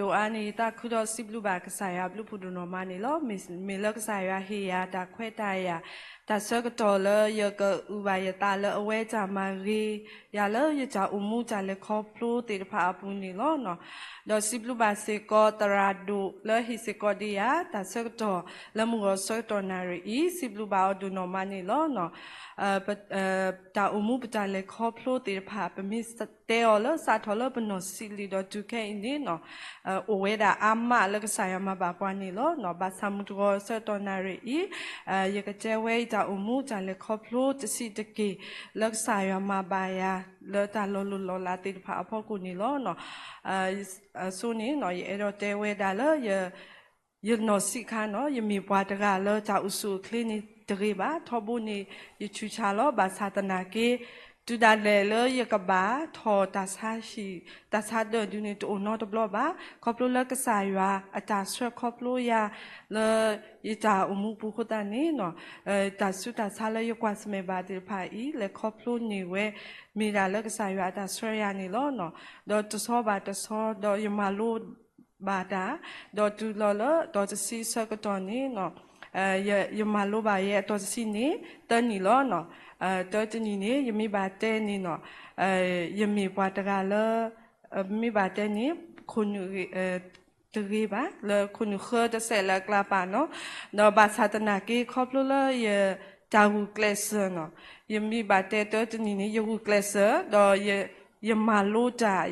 ဒိၣ်အါန့ၣ် ယသးခုဒီးစံးဘျုးဘၣ်ကစၢ်ယွၤအဘျုးဖးဒိၣ်နီၢ်မးန့ၣ်လီၤ. မ့ၢ်, မ့ၢ်လၢကစၢ်ယွၤဟ့ၣ်ယၤတၢ်ခွဲးတၢ်ယာ်, တၢ်ဆၢကတီၢ်လၢယကအုၣ်ဘၣ်ယသးလၢအဝဲတၢ်မၤဂ့ၤယၤလၢယတၢ်အိၣ်မူတၢ်လဲၤခီဖျိသ့ၣ်တဖၣ်အပူၤန့ၣ်လီၤ. ဒီးစံးဘျုးဘၣ်စ့ၢ်ကီးသရၣ်ဒိၣ်လၢဟ့ၣ်စ့ၢ်ကီးဒံးယၤ တၢ်ဆၢကတီၢ်လၢမုၢ်ဂီၤဆၢကတီၢ်နၣ်ရံၣ်အံၤ စံးဘျုးဘၣ်အီၤဒိၣ်နီၢ်မးန့ၣ်လီၤ. တၢ်အိၣ်မူပတၢ်လဲၤခီဖျိသ့ၣ်တဖၣ် ပမ့ၢ်တဲအီၤလၢစးထီၣ်လၢပနီၢ်ဆံးလံာ်ဒီးတုၤခဲအံၤန့ၣ် အိၣ်ဝဲဒၣ်အါမးလၢကစၢ်ယွၤမၤဘၣ်ပှၤန့ၣ်လီၤ. ဘၣ်ဆၣ်မုၢ်တဂီၤဆၢကတီၢ်နၣ်ရံၣ်အံၤ ယကတဲဝဲယတၢ်အိၣ်မူတၢ်လဲၤခီဖျိတဆံးတက့ၢ် လၢကစၢ်ယွၤမၤဘၣ်ယၤ လၢတၢ်လီၤလိၢ်လီၤလးသ့ၣ်တဖၣ်အဖီခိၣ်န့ၣ်လီၤ. အဆိန့ၣ် ယအဲၣ်ဒိးတဲဝဲဒၣ်လၢ ယနီၢ်ဆံးခါနီၤ ယမ့ၢ်ပှၤတဂၤလၢတၢ်အိၣ်ဆူၣ်အိၣ်ချ့န့ၣ်တဂ့ၤဘၣ်. ထီဘိန့ၣ် ယဆူးဆါလီၤ. ဘၣ်ဆၣ်သနာ်က့ တုၤဒၣ်လဲာ်လၢယကဘၣ်ထီၣ်တၢ်ဆါဟံၣ် တၢ်ဆါဒၢၣ်ဒုန့ၣ်တအိၣ်နီတဘျီဘၣ်. ခီဖျိလၢကစၢ်ယွၤအတၢ်ဆှၢခီဖျိယၤ လၢယတၢ်အိၣ်မူပူၤအဃိသတးန့ၣ် တၢ်ဆူးတၢ်ဆါလၢယကွၢ်ဆၢၣ်မဲာ်ဘၣ်သ့ၣ်တဖၣ်အံၤ လဲၤခီဖျိန့ၢ်ဝဲ မ့ၢ်ဒၣ်လၢကစၢ်ယွၤအတၢ်ဆှၢယၤန့ၣ်လီၤ. ဒီးတဆီဘၣ်တဆီ ဒီးယမၤလိဘၣ်တၢ်, ဒီးတုၤလီၤလၢတီၤတဆံဆၢကတီၢ်န့ၣ် ယမၤလိဘၣ်ယဲအတီၤတဆံန့ၣ် တၢနံၣ်လီၤ. တၢတနံၣ်န့ၣ် ယမ့ၢ်ဘၣ်တဲန့ၣ်နီၤ ယမ့ၢ်ပှၤတဂၤလၢ မ့ၢ်ဘၣ်တဲန့ၣ် ခိၣ်နူာ်တဂ့ၤဘၣ် လၢခိၣ်နူာ်ဃၢတစဲးလၢအကျါပာ်နီၤ. ဒီးဘၣ်ဆၣ်သနာ်က့ ခီဖျိလၢယတၢ်ဂုာ်ကျဲးစၢးနီၤ ယမ့ၢ်ဘၣ်တဲတၢတနံၣ်န့ၣ် ယဂုာ်ကျဲးစၢး ဒီးယမၤလိတၢ်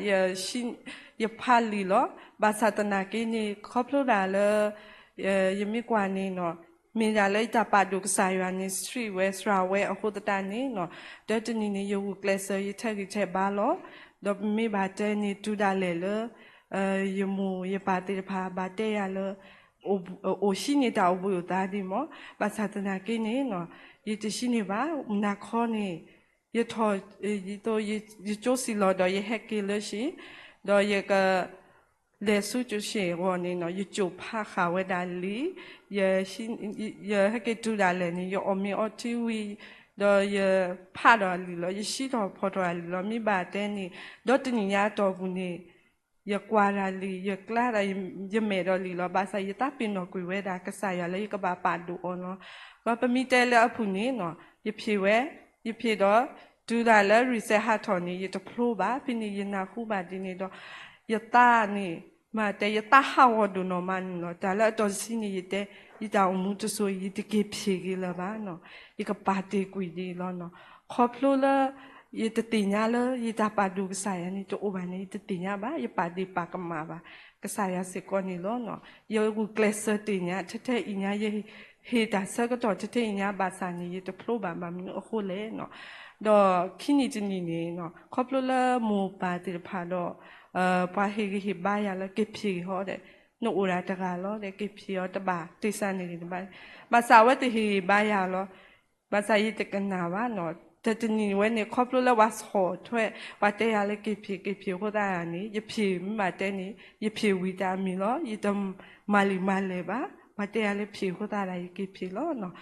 ယဖးလံာ်လီၤ. ဘၣ်ဆၣ်သနာ်က့န့ၣ် ခီဖျိဒၣ်လၢ ယမ့ၢ်ကွၢ်န့ၣ်နီၤ မ့ၢ်ဒၣ်လၢယတၢ်ပာ်ဒိၣ်ကစၢ်ယွၤန့ၣ် ဆှံးဝဲစှၤဝဲအဃိသတးန့ၣ်နီၤ တၢတနံၣ်န့ၣ် ယဂုာ်ကျဲးစၢး ယထဲးဂံၢ်ထဲးဘါလီၤ. ဒီးပမ့ၢ်ဘၣ်တဲန့ၣ် တုၤဒၣ်လဲာ်လၢ ယမိၢ်ယပၢ်သ့ၣ်တဖၣ် ဘၣ်တဲယၤလၢ အိၣ်ဟံးန့ၢ်တၢ်အိၣ်ဘှံးအိၣ်သါဒံးမး. ဘၣ်ဆၣ်သနာ်က့န့ၣ်နီၤ ယတဟံးန့ၢ်ဘၣ်. နၤခီန့ၣ် ယထီၣ် ယကၠိစံၣ်လီၤဒီးယဟဲက့ၤလၢဟံၣ် ဒီးယက လဲၤဆူကၠိဆ့ၣ်အဂီၢ်န့ၣ်နီၤ ယကၠိဖးဃာ်ဝဲဒၣ်လံာ် ယဟဲက့ၤတုၤဒၣ်လဲာ်န့ၣ် ယအီၣ်မ့ၤအီထံဝံၤ ဒီးယဖးဒီးလံာ်လီၤ ယဟံးထီၣ်ဖီၣ်ထီၣ်လံာ်လီၤ. မ့ၢ်ဘၣ်တဲန့ၣ် ဒီတနံၣ်ညါအတီၢ်ပူၤန့ၣ် ယကွၢ်ဒၣ်လံာ် ယကျါဒီး ယမဲာ်ဒီးလံာ်လီၤ. ဘၣ်ဆၣ်ယသးပ့ၤနီၣ်ကွံာ်ဝဲဒၣ်ကစၢ်ယွၤလၢယကဘၣ်ပာ်ဒိၣ်အီၤလီၤ. ဒီးပမ့ၢ်တဲလၢအပူၤန့ၣ်နီၤ ယဖံးဝဲ ယဖံးဒီး တုၤဒၣ်လၢရံစဲးဟးထီၣ်န့ၣ် ယတဖျိဘၣ်. ဖဲန့ၣ်ယနၢ်ဟူဘၣ်ဒ်န့ၣ်ဒီး ယသးန့ၣ် မ့ၢ်တဲ ယသးဟးဂီၤဒိၣ်နီၢ်မးန့ၣ်လီၤ. တၢ်လၢအတီၢ်တဆံန့ၣ် ယတဲ ယတၢ်အိၣ်မူတစိၤ ယတက့ၤဖံးက့ၤလၢၤဘၣ်နီၤ ယကပာ်တ့ၢ်ကွံာ်ဒ်အံၤလီၤနီၤ. ခီဖျိလၢ ယတသ့ၣ်ညါလၢ ယတၢ်ပာ်ဒိၣ်ကစၢ်ယွၤန့ၣ် တအိၣ်ဘၣ်န့ၣ် ယတသ့ၣ်ညါဘၣ် ယပာ်ဒ့ၣ်ပာ်ကမၣ်ဘၣ် ကစၢ်ယွၤစ့ၢ်ကီးန့ၣ်လီၤနီၤ. ယဂုာ်ကျဲးစၢးသ့ၣ်ညါ ထဲထဲအံၤညါ ယဟ့ၣ်တၢ်ဆၢကတီၢ် ထဲထဲအံၤညါဘၣ်ဆၣ်န့ၣ် ယတဖျိဘၣ် ဘၣ်မနုၤအဃိလဲၣ်နီၤ. ဒီးခံနံၣ်တနံၣ်န့ၣ်နီၤ ခီဖျိလၢမိၢ်ပၢ်သ့ၣ်တဖၣ်ဒီး ပှၤဟ့ၣ်ဂံၢ်ဟ့ၣ်ဘါယၤလၢက့ၤဖံးက့ၤဟီဒီး နအိၣ်ဒၣ်တဂၤလီၤဒီး က့ၤဖံးအီၤတဘၣ် တ့ၢ်စၢ်န့ၣ်ဂ့ၤတဘၣ် ဘၣ်ဆၣ်အဝဲသ့ၣ်ဟ့ၣ်ဂံၢ်ဘါယၤလီၤ. ဘၣ်ဆၣ်ယတကနၣ်ဘၣ်နီၤ. တၢ်တနံၣ်ဝဲန့ၣ် ခီဖျိလၢပှၤဆီၣ်ထွဲ ပှၤတဲယၤလၢက့ၤဖံး က့ၤဖံးအဃိသတးန့ၣ် ယဖံးမ့ၢ်ဘၣ်တဲန့ၣ် ယဖံးဝံၤတၢ်အမံၤလီၤ. ယတမၤလံာ်မၤလဲၢ်ဘၣ်. ပှၤတဲယၤလၢဖံးအဃိသတးဒီး ယက့ၤဖံးလီၤနီၤ.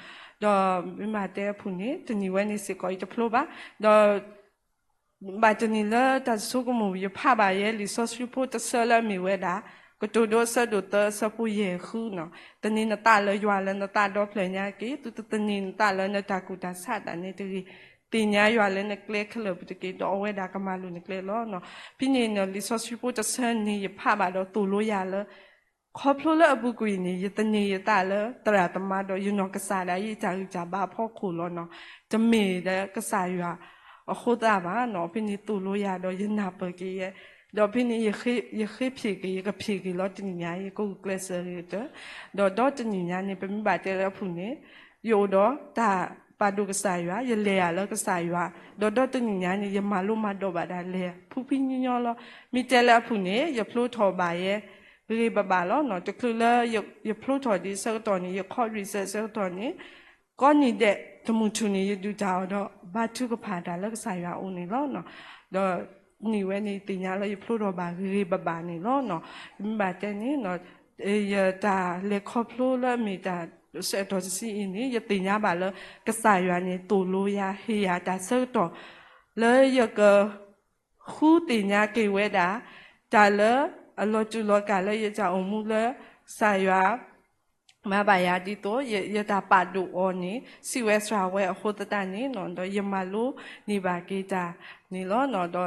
ဒီးမ့ၢ်ဘၣ်တဲအပူၤန့ၣ် တနံၣ်ဝဲန့ၣ်စ့ၢ်ကီး ယတဖျိဘၣ်. ဒီး ဘၣ်တနံၤလၢတၢ်ဆိကမိၣ် ယဖးဘၣ်ယဲလံာ်စီဆှံဖိတဆၢလၢအမ့ၢ်ဝဲဒၣ် ကတိၤဒိအဆၢဒိၣ်သၢအဆၢဖိယဲၢ်ဃုနီၤ. သန့ၤနသးလၢယွၤလၢနသးဒီဖျၢၣ်ညါတက့ၢ်. သုတသန့ၤနသးလၢနတၢ်ကူၣ်တၢ်ဆးဒၣ်နဲတဂ့ၤ. သ့ၣ်ညါယွၤလၢနကျဲခဲလၢာ်ပူၤတက့ၢ် ဒီးအဝဲဒၣ်ကမၤလိၤနကျဲလီၤနီၤ. ဖဲန့ၣ်နီၤ လံာ်စီဆှံဖိတဆၢန့ၣ် ယဖးဘၣ်ဒီးသိၣ်လိယၤလၢ ခီဖျိလၢအပူၤကွံာ်န့ၣ် ယသန့ၤယသးလၢသရၣ်သမါဒီးယနီၢ်ကစၢ်ဒၣ်ယတၢ်ဂံၢ်တၢ်ဘါအဖီခိၣ်လီၤနီၤ. တမ့ၢ်လၢကစၢ်ယွၤအဃိသတးဘၣ်နီၤ. ဖဲန့ၣ်သိၣ်လိယၤဒီးယနၢ်ပၢၢ်က့ၤယဲ ဒီးဖဲန့ၣ် ယဃ့ဖံးက့ၤ ယကဖံးက့ၤလီၤတနံၣ်ညါ ယကဂုာ်ကျဲးစၢးဂ့ၤကတၢၢ် ဒီးဒီတနံၣ်ညါန့ၣ် ပမ့ၢ်ဘၣ်တဲလၢအပူၤန့ၣ် ယအိၣ်ဒီးတၢ်ပာ်ဒိၣ်ကစၢ်ယွၤ ယလဲၤယၤလၢကစၢ်ယွၤ ဒီးဒီတနံၣ်ညါန့ၣ် ယမၤလိမၤဒိးဘၣ်ဒၣ်လဲာ်ဖှံဖှံညီညီလီၤ. မ့ၢ်တဲလၢအပူၤန့ၣ် ယဖျိထီၣ်ဘၣ်ယဲ ဂ့ၤဂ့ၤဘၣ်ဘၣ်လီၤနီၤ. တချုးလၢယဖျိထီၣ်ဒံးဆၢကတီၢ်န့ၣ် ယခီၣ်ရံၣ်စဲးဆၢကတီၢ်န့ၣ် ကိးနံၤဒဲးတမုၢ်ထူၣ်န့ၣ် ယဒုၣ်တၢ်အီၤဒီး ဘါထုကဖၣ်တၢ်လၢကစၢ်ယွၤအအိၣ်န့ၣ်လီၤနီၤ. ဒီးနံၣ်ဝဲန့ၣ် ယသ့ၣ်ညါလၢယဖျိထီၣ်ဘၣ်ဂ့ၤဂ့ၤဘၣ်ဘၣ်န့ၣ်လီၤနီၤ. မ့ၢ်ဘၣ်တဲန့ၣ် ယတၢ်လဲၤခီဖျိလၢအမ့ၢ်တၢ်ဆဲးအတီၤတဆံအံၤန့ၣ် ယသ့ၣ်ညါဘၣ်လၢ ကစၢ်ယွၤန့ၣ်သိၣ်လိယၤ ဟ့ၣ်ယၤတၢ်ဆၢကတီၢ် လၢယက ဃုသ့ၣ်ညါက့ၤဝဲဒၣ် တၢ်လၢ အလီၤတူာ်လီၤကာ်လၢယတၢ်အိၣ်မူလၢ ကစၢ်ယွၤ မၤဘၣ်ယၤဒ်သိး ယတၢ်ပာ်ဒိၣ်အီၤန့ၣ် စံးဝဲစှၤဝဲအဃိသတးန့ၣ် ဒီးယမၤလိန့ၢ်ဘၣ်က့ၤတၢ်န့ၣ်လီၤ.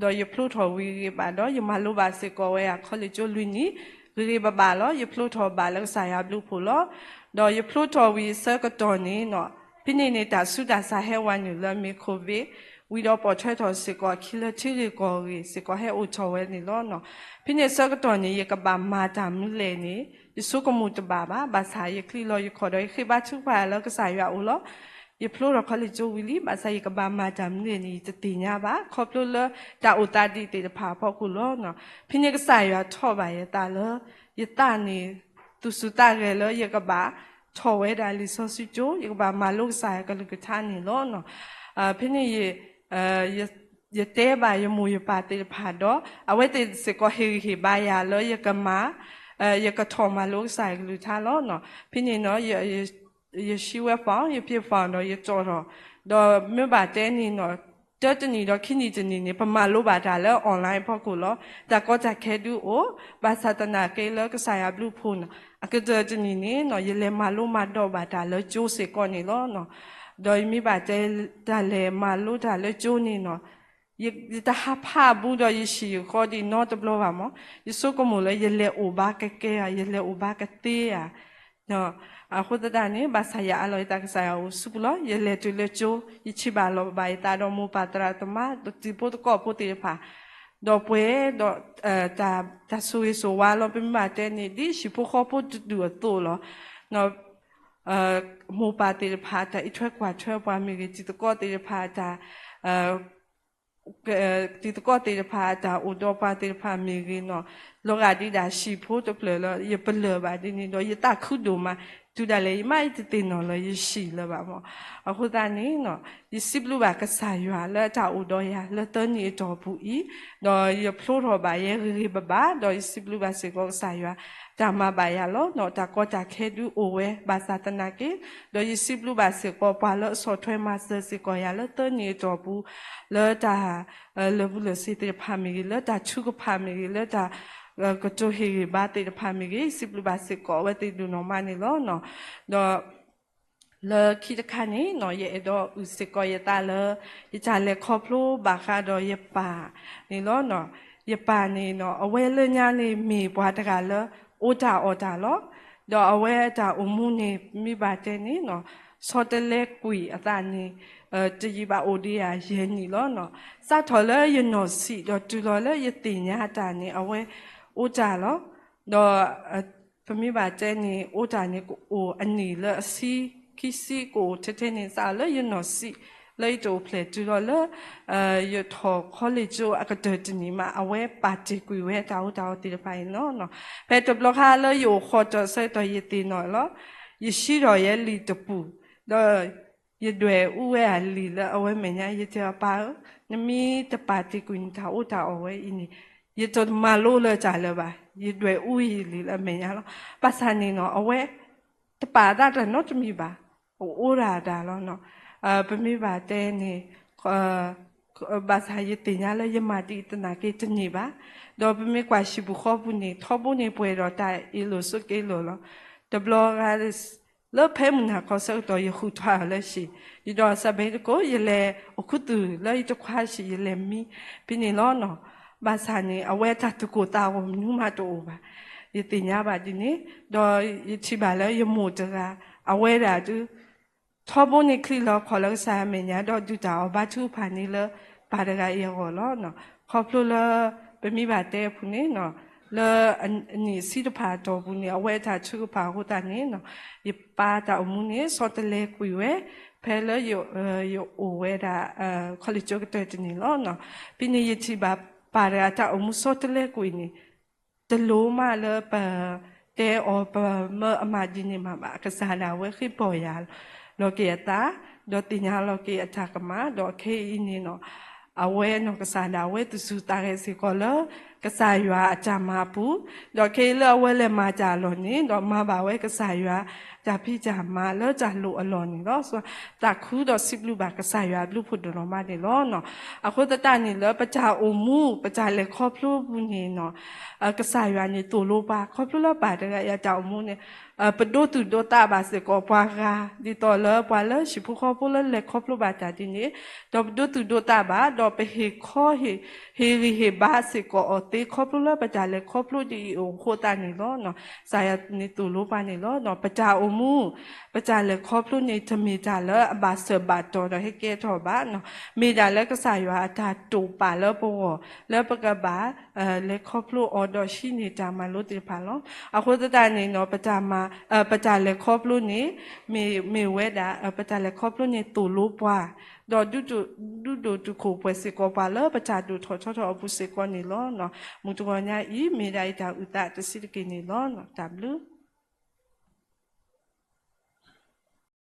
ဒီးယဖျိထီၣ်ဝံၤဂ့ၤဘၣ်ဒီး ယမၤလိဘၣ်စ့ၢ်ကီးဝဲအခီလ့ၣ်ကၠိလွံၢ်နံၣ် ဂ့ၤဂ့ၤဘၣ်ဘၣ်လီၤ. ယဖျိထီၣ်ဘၣ်လၢကစၢ်ယွၤဘျုးဖှိၣ်လီၤ. ဒီးယဖျိထီၣ်ဝံၤအဆၢကတီၢ်န့ၣ် ဖဲန့ၣ်န့ၣ် တၢ်ဆူးတၢ်ဆါဟဲဝးနုာ်လၢအမ့ၢ် COVID ဝံၤဒီးပိာ်ထွဲထီၣ်စ့ၢ်ကီး ခံလၢထံဂ့ၢ်ကီၢ်ဂ့ၢ်စ့ၢ်ကီးဟဲအိၣ်ထီၣ်ဝဲန့ၣ်လီၤ. ဖဲန့ၣ်အဆၢကတီၢ်န့ၣ် ယကဘၣ်မၤတၢ်မနုၤလဲၣ်န့ၣ် ယဆိကမိၣ်တဘၣ်ဘၣ်. ဘၣ်ဆၣ်ယချံးလီၤယခီၣ်ဒီး ယဃ့ဘါထုကဖၣ်လၢကစၢ်ယွၤအအိၣ်လီၤ. ယဖျိထီၣ်ခီလ့ၣ်ကၠိဝံၤလံ, ဘၣ်ဆၣ်ယကဘၣ်မၤတၢ်မနုၤလဲၣ်န့ၣ် ယတသ့ၣ်ညါဘၣ် ခီဖျိလၢတၢ်အိၣ်သးဒ်သ့ၣ်တဖၣ်အဖီခိၣ်လီၤ. ဖဲန့ၣ်ကစၢ်ယွၤထီၣ်ဘၣ်ယသးလၢ ယသးန့ၣ် သူၣ်စူၤသးဂဲၤလၢယကဘၣ်ထီၣ်ဝဲဒၣ်လံာ်စီဆှံကၠိ, ယကဘၣ်မၤလိကစၢ်ယွၤကလုၢ်ကထါန့ၣ်လီၤ. ဖဲန့ၣ် ယတဲဘၣ်ယမိၢ်ယပၢ်သ့ၣ်တဖၣ်ဒီး အဝဲသ့ၣ်စ့ၢ်ကီးဟ့ၣ်ဂံၢ်ဟ့ၣ်ဘါယၤလၢယကမၤ ယကထီၣ်မၤလိကစၢ်ယွၤကလုၢ်ကထါလီၤ. ဖဲန့ၣ်နီၤ ယ ရှင်းဝဲ form, ယ ဖြည့် form ဒီးယတီၣ်ထီၣ်, ဒီးမ့ၢ်ဘၣ်တဲန့ၣ်နီၤ တၢတနံၣ်ဒီးခံနံၣ်တနံၣ်န့ၣ် ပမၤလိဘၣ်တၢ်လၢ online အဖီခိၣ်လီၤ. တၢ်ကီတၢ်ခဲဒုးအိၣ်, ဘၣ်ဆၣ်သနာ်က့လၢကစၢ်ယွၤဘျုးဖှိၣ်နီၤ အကတၢၢ်တနံၣ်န့ၣ်နီၤ ယလဲၤမၤလိမၤဒိးဘၣ်တၢ်လၢကၠိစ့ၢ်ကီးန့ၣ်လီၤ. ဒီးယမ့ၢ်ဘၣ်တဲတၢ်လဲၤမၤလိတၢ်လၢကၠိန့ၣ်နီၤ ယတဟးဖးအဘူးဒီးယဟံၣ်ယဃီဒံးနီတဘျီဘၣ်မး, ယဆိကမိၣ်လၢယလဲၤအိၣ်ဘၣ်ကကဲဧါ, ယလဲၤအိၣ်ဘၣ်ကသ့ဧါ. အဃိသတးန့ၣ် ဘၣ်ဆၣ်ယအးလီၤယသးကစၢ်ယွၤအိၣ်ဆူပူၤလီၤ. ယလဲၤတုၤလၢကၠိ ယထံၣ်ဘၣ်လီၤဘၣ်ယသးဒီးမိၢ်ပၢ်သရၣ်သမါ တံၤဖိသကိးဖိသ့ၣ်တဖၣ်, ဒီးပှဲၤဒီး တၢ်ဆိၣ်ဂ့ၤဆိၣ်ဝါလီၤ. ပမ့ၢ်ဘၣ်တဲန့ၣ် ဒ်ဟံၣ်ဖိဃီဖိတဒူၣ်အသိးလီၤ. မိၢ်ပၢ်သ့ၣ်တဖၣ် တၢ်အံးထွဲကွၢ်ထွဲပှၤမ့ၢ်ဂ့ၤ, တံၤသကိးသ့ၣ်တဖၣ် တၢ် တံၤသကိးသ့ၣ်တဖၣ်အတၢ်အိၣ်ဒီးပှၤသ့ၣ်တဖၣ်မ့ၢ်ဂ့ၤနီၤ, လီၤဂာ်ဒ်ဒၣ်ဟံၣ်ဖိတဖျၢၣ်လၢ ယပလၢၢ်ဘၣ်ဒ်န့ၣ်ဒီး ယသးခုဒိၣ်မး, တုၤဒၣ်လဲာ်ယမ့ၢ်ယတသ့ၣ်နီၣ်လၢယဟံၣ်လၢၤဘၣ်မး. အဃိသတးန့ၣ်နီၤ ယစံးဘျုးဘၣ်ကစၢ်ယွၤလၢအတၢ်အိၣ်ဒီးယၤလၢသၢနံၣ်အတီၢ်ပူၤအံၤ, ဒီးယဖျိထီၣ်ဘၣ်ယဲဂ့ၤဂ့ၤဘၣ်ဘၣ်, ဒီးယစံးဘျုးဘၣ်စ့ၢ်ကီးကစၢ်ယွၤ တၢ်မၤဘၣ်ယၤလီၤနီၤ. တၢ်ကီတၢ်ခဲဒုးအိၣ်ဝဲဘၣ်ဆၣ်သနာ်က့, ဒီးယစံးဘျုးဘၣ်စ့ၢ်ကီးပှၤလၢအဆီၣ်ထွဲမၤစၢၤစ့ၢ်ကီးယၤလၢသၢနံၣ်အတီၢ်ပူၤ, လၢတၢ် လၢာ်ဘူၣ်လၢာ်စ့ၤသ့ၣ်တဖၣ်မ့ၢ်ဂ့ၤ, လၢတၢ်ထုကဖၣ်မ့ၢ်ဂ့ၤ, လၢတၢ် ကတိၤဟ့ၣ်ဂံၢ်ဘါသ့ၣ်တဖၣ်မ့ၢ်ဂ့ၤ, စံးဘျုးဘၣ်စ့ၢ်ကီးအဝဲသ့ၣ်ဒိၣ်နီၢ်မးန့ၣ်လီၤ. ဒီး လၢခံတခါန့ၣ်နီၤ ယအဲၣ်ဒိးအုၣ်စ့ၢ်ကီးယသးလၢ ယတၢ်လဲၤခီဖျိဘၣ်ဃးဒီးယပၢ်န့ၣ်လီၤ. ယပၢ်န့ၣ်နီၤ အဝဲလၢညါန့ၣ်မ့ၢ်ပှၤတဂၤလၢ အိၣ်တၢ်အီၣ်တၢ်လီၤ. ဒီးအဝဲအတၢ်အိၣ်မူန့ၣ် မ့ၢ်ဘၣ်တဲန့ၣ်နီၤ ဆီတလဲကွံာ်အသးန့ၣ် တယံာ်ဘၣ်အိၣ်ဒံးဧါယဲၢ်နံၣ်လီၤ. စးထီၣ်လၢယနီၢ်ဆံးဒီးတုၤလီၤလၢယသ့ၣ်ညါတၢ်န့ၣ် အဝဲအိၣ်တၢ်လီၤ. ဒီး ပမ့ၢ်ဘၣ်တဲန့ၣ် အိၣ်တၢ်န့ၣ်ကအိၣ်အနံၣ်လၢအဆံ ခံဆံကအိၣ်ထဲထဲန့ၣ် စးလၢယနီၢ်ဆံး လၢယတအိၣ်ဖျဲၣ်တုၤလီၤလၢ ယထီၣ်ခီလ့ၣ်ကၠိအကတၢၢ်တနံၣ်မး အဝဲပာ်တ့ၢ်ကွံာ်ဝဲတၢ်အိၣ်တၢ်အီသ့ၣ်တဖၣ်အံၤလီၤ. ဖဲတဘျီခါလၢယအိၣ်ဃီၤတၢ်ဆၢကတီၢ်ယသ့ၣ်နီၣ်လီၤ. ယဟံးထီၣ်ယဲလံာ်တပူၤ ဒီး ယဒွဲၣ်အူဝဲအလံာ်လၢအဝဲမဲာ်ညါ ယတဲအပၢ်ဧၢ, နမ့ၢ်တပာ်တ့ၢ်ကွံာ်နတၢ်အိၣ်တၢ်အီဝဲအံၤန့ၣ် ယတမၤလိလၢၤတၢ်လၢၤဘၣ်. ယဒွဲၣ်အူယလံာ်လၢအမဲာ်ညါလီၤ. ဘၣ်ဆၣ်န့ၣ်နီၤ အဝဲ တပာ်အသးတၢ်နီတမံၤဘၣ်. အအိၣ်ဒၣ်တၢ်လီၤ. ပမ့ၢ်ဘၣ်တဲန့ၣ် ဘၣ်ဆၣ်ယသ့ၣ်ညါလၢယမၤဒ်အံၤသနာ်က့တန့ၢ်ဘၣ်. ဒီးပမ့ၢ်ကွၢ်ဟံၣ်ပူၤဃီပူၤန့ၣ် ထီဘိန့ၣ်ပှဲၤဒီးတၢ်အ့ၣ်လိာ်ဆိးက့လိာ်လီၤ. တဘျီဂၤ လၢဖဲမုၢ်နၤခီဆၢကတီၢ် ယဃုထီၣ်လၢဟံၣ်, ယဒီးစးဘ့တကိး ယလဲၤအိၣ်ခူသူၣ်လၢယတခွါဟံၣ် ယလဲၤမံဖဲန့ၣ်လီၤနီၤ. ဘၣ်ဆၣ်န့ၣ် အဝဲတၢ်သူၣ်ကိၢ်သးဂီၤမနုၤမးတအိၣ်ဘၣ်. ယသ့ၣ်ညါဘၣ်ဒ်န့ၣ်, ဒီးယထံၣ်ဘၣ်လၢယမိၢ်တဂၤ အဝဲဒၣ်ဒုး ထီဘိန့ၣ်ချံးလီၤခီၣ်လၢကစၢ်ယွၤအမဲာ်ညါ ဒီးဒုးတၢ်အီၣ်ဘါထုကဖၣ်န့ၣ်လၢပၢ်တဂၤအံၤအဂီၢ်လီၤ. ခီဖျိလၢ ပမ့ၢ်ဘၣ်တဲအပူၤန့ၣ်နီၤ လၢအနံၣ်ဆံတဖၣ်အတီၢ်ပူၤန့ၣ် အဝဲအတၢ်ထုကဖၣ်အဃိသတးန့ၣ်နီၤ ယပၢ်တၢ်အိၣ်မူန့ၣ် ဆီတလဲကွံာ်ဝဲ ဖဲလၢယအိၣ်ဝဲဒၣ် ခီလ့ၣ်ကၠိကတၢၢ်တနံၣ်လီၤ. ဖဲန့ၣ်ယထံၣ်ဘၣ်ပၢ်တဂၤတၢ်အိၣ်မူဆီတလဲကွံာ်န့ၣ် တလိၣ်မးလၢပတဲအီၤပမၢအမၤဒ်န့ၣ်မးဘၣ်. ကစၢ်ဒၣ်ဝဲဃ့ပီၢ်ယၤလီၤက့ၤအသး ဒီးသ့ၣ်ညါလီၤက့ၤအတၢ်ကမၣ် ဒီးခဲအံၤန့ၣ်နီၤ အဝဲနီၢ်ကစၢ်ဒၣ်ဝဲသူၣ်စူၤသးဂဲၤစ့ၢ်ကီးလၢ ကစၢ်ယွၤအတၢ်မၤအပူၤ, ဒီးခဲအံၤလၢအဝဲလဲၤမၤတၢ်အလီၢ်န့ၣ် ဒီးမၤဘၣ်ဝဲကစၢ်ယွၤ တၢ်ဖံးတၢ်မၤလၢတၢ်လိၣ်အလီၢ်န့ၣ်လီၤ. သးခုဒီးစံးဘျုးဘၣ်ကစၢ်ယွၤအဘျုးဖးဒိၣ်လီၤမးန့ၣ်လီၤ. အဃိသတးန့ၣ်လၢပတၢ်အိၣ်မူ ပတၢ်လဲၤခီဖျိပူၤန့ၣ်နီၤ ကစၢ်ယွၤန့ၣ်သိၣ်လိပှၤ ခီဖျိလၢပှၤတဂၤအံၤအတၢ်အိၣ်မူန့ၣ် ပဒိသူၣ်ဒိသးဘၣ်စ့ၢ်ကီးပှၤဂၤ ဒ်သိးလၢပှၤလၢဟံၣ်ဖိဃီဖိလၢလဲၤခီဖျိဘၣ်တၢ်ဒ်န့ၣ် ဒီးပဒိသူၣ်ဒိသးဘၣ် ဒီးပဟ့ၣ်ခီဟ့ၣ် ဟ့ၣ်ဂံၢ်ဟ့ၣ်ဘါစ့ၢ်ကီးအီၤသ့ ခီဖျိလၢပတၢ်လဲၤခီဖျိဒ်အံၤအဃိသတးန့ၣ်လီၤ. ကစၢ်ယွၤန့ၣ်သိၣ်လိပှၤန့ၣ်လီၤ. ပတၢ်အိၣ်မူ ပတၢ်လဲၤခီဖျိန့ၣ် တမ့ၢ်တၢ်လၢအဘၣ်စၢၤဘၣ်တီၤဒီးဟဲကဲထီၣ်ဘၣ်, မ့ၢ်ဒၣ်လၢကစၢ်ယွၤအတၢ်တိာ်ပာ်လၢပဂီၢ် လၢပကဘၣ် လဲၤခီဖျိအီၤဒီးဟံးန့ၢ်တၢ်မၤလိသ့ၣ်တဖၣ်လီၤ. အဃိသတးန့ၣ်နီၤ ပတၢ်မၤ ပတၢ်လဲၤခီဖျိန့ၣ် မ့ၢ် မ့ၢ်ဝဲဒၣ် ပတၢ်လဲၤခီဖျိန့ၣ်သိၣ်လိပှၤ ဒီးဒုးဒိၣ်တုာ်ခိၣ်ပှဲၤစ့ၢ်ကီးပှၤလၢပတၢ်ဒိၣ်ထီၣ်ထီထီၣ်အပူၤစ့ၢ်ကီးန့ၣ်လီၤ. မုၢ်တဂီၤညါအံၤ မ့ၢ်ဒၣ်အံၤတၢ်အုၣ်သးတဆံးတက့ၢ်န့ၣ်လီၤ. တၢ်ဘျုး